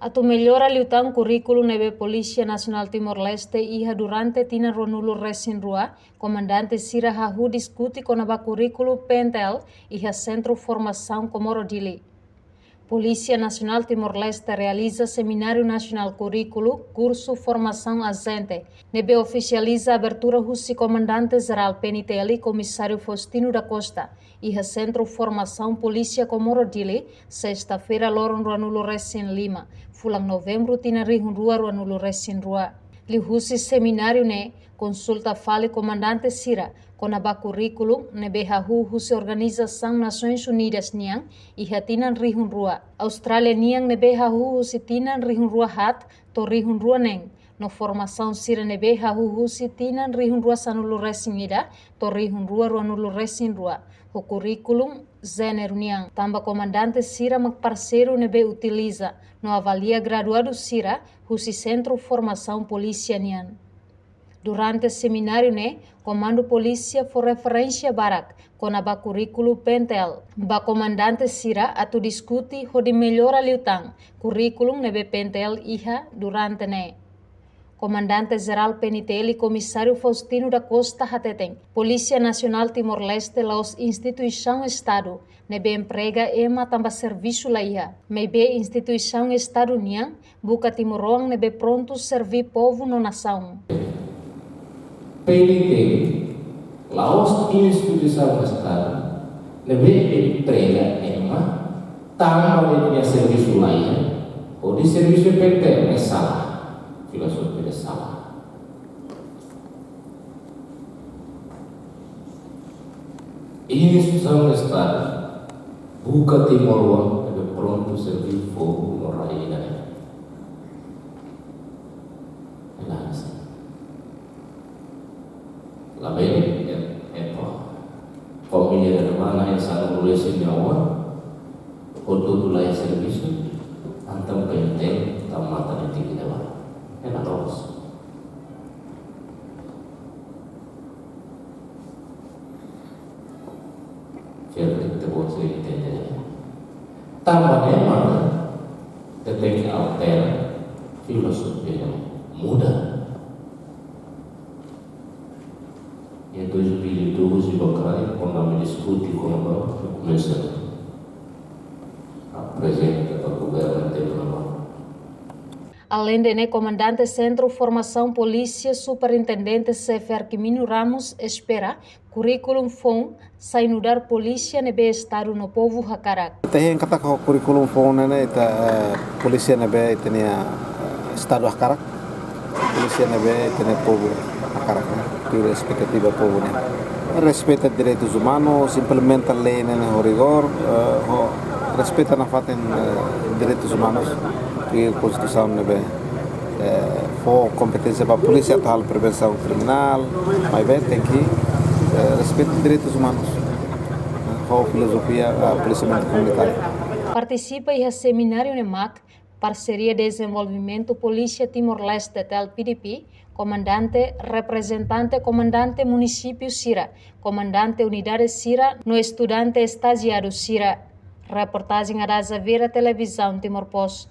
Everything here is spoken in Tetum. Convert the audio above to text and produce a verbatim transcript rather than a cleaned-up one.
Atu mellora liután kurríkulu ne'ebé Polísia Nasionál Timor-Leste iha durante tinan ruanulu-resin-rua, komandante sira hahú diskute kona-ba kurríkulu P N T L iha Sentru Formasaun Comoro Dili. Polísia Nasionál Timor-Leste realiza Semináriu Nasionál Kurríkulu, Kursu Formasaun Ajente, ne'ebé ofisializa abertura husi Komandante Jerál P N T L, Komisáriu Faustino da Costa, iha Sentru Formasaun Polísia Comoro Dili, sesta-feira loron ruanulu-resin-lima, fulan Novembru tinan rihun rua ruanulu-resin-rua. Liuhusi semináriu ne'e, konsulta fali komandante sira kona-ba kurríkulu ne'ebé hahú husi Organizasaun Nasoins Unidas nian iha tinan rihun rua, Austrália nian ne'ebé hahú husi tinan rihun rua haat to'o rihun rua neen, no formasaun sira ne'ebé hahú husi tinan rihun rua sanulu-resin-ida to'o rihun rua ruanulu-resin-rua, ho kurríkulu jéneru nian, tanba komandante sira mak parseiru ne'ebé utiliza no avalia graduadu sira husi Sentru Formasaun Polísia nian. Durante semináriu ne'e, Komandu Polísia fó referénsia barak kona-ba kurríkulu P N T L ba komandante sira atu diskute hodi mellora liután kurríkulu ne'ebé P N T L iha durante ne'e. Komandante Jerál P N T L, Komisáriu Faustino da Costa hateten, Polísia Nasionál Timor-Leste la'ós instituisaun Estadu ne'ebé emprega ema tanba servisu la iha, maibé instituisaun Estadu nian buka timoroan ne'ebé prontu serví povu no nasaun. P N T L la'ós instituisaun Estadu ne'ebé emprega ema tanba nia servisu la iha, hodi servisu P N T L, ne'e sala. Filozofia ne'e sala. Instituisaun Estadu buka timoroan ne'ebé prontu serví povu no rai ida-ne'e. Elas. Labele, e, e, po. Família de mana e sanu lesi nyawa, hotu-hotu la iha servisu, entaun P N T L tau matan e tiki dewa. E la loos. Fiar ke te bot se entende. Tanba ne'e mak, te tenke altera filozofia, muda. Iha dois mil e doze ba kraik, kuandu ami diskute kona-ba, ami komesa aprezenta ba governu tempu ne'ebá. Aleinde ne'e, Komandante Sentru Formasaun Polísia, Superintendente Xefe Arquimino Ramos, espera kurríkulu foun sai nu'udar polísia ne'ebé Estadu no povu hakarak. Ita hein katak ho kurríkulu foun ne'e, ita, eh, polísia ne'ebé ita-nia, eh, Estadu hakarak, polísia ne'ebé ita-nia povu hakarak, ne'e. Tuir espetativa povu ne'e. Respeita direitus umanus, implementa lei ne'e ho rigór, eh, ho respeita nafatin, eh, direitus umanus, tuir Konstituisaun ne'ebé, eh, fó kompeténsia ba polísia atu halo prevensaun kriminál, maibé tenke, eh, respeita direitus umanus, eh, ho filozofia, eh, polisiamentu komunitáriu. Partisipa iha semináriu ne'e mak Parseria Dezenvolvimentu Polísia Timor-Leste, tel P D P, komandante, reprezentante komandante munisípiu sira, komandante unidade sira, no estudante estajiadu sira. Reportajen Ada Xaviera, Televizaun Timor Post.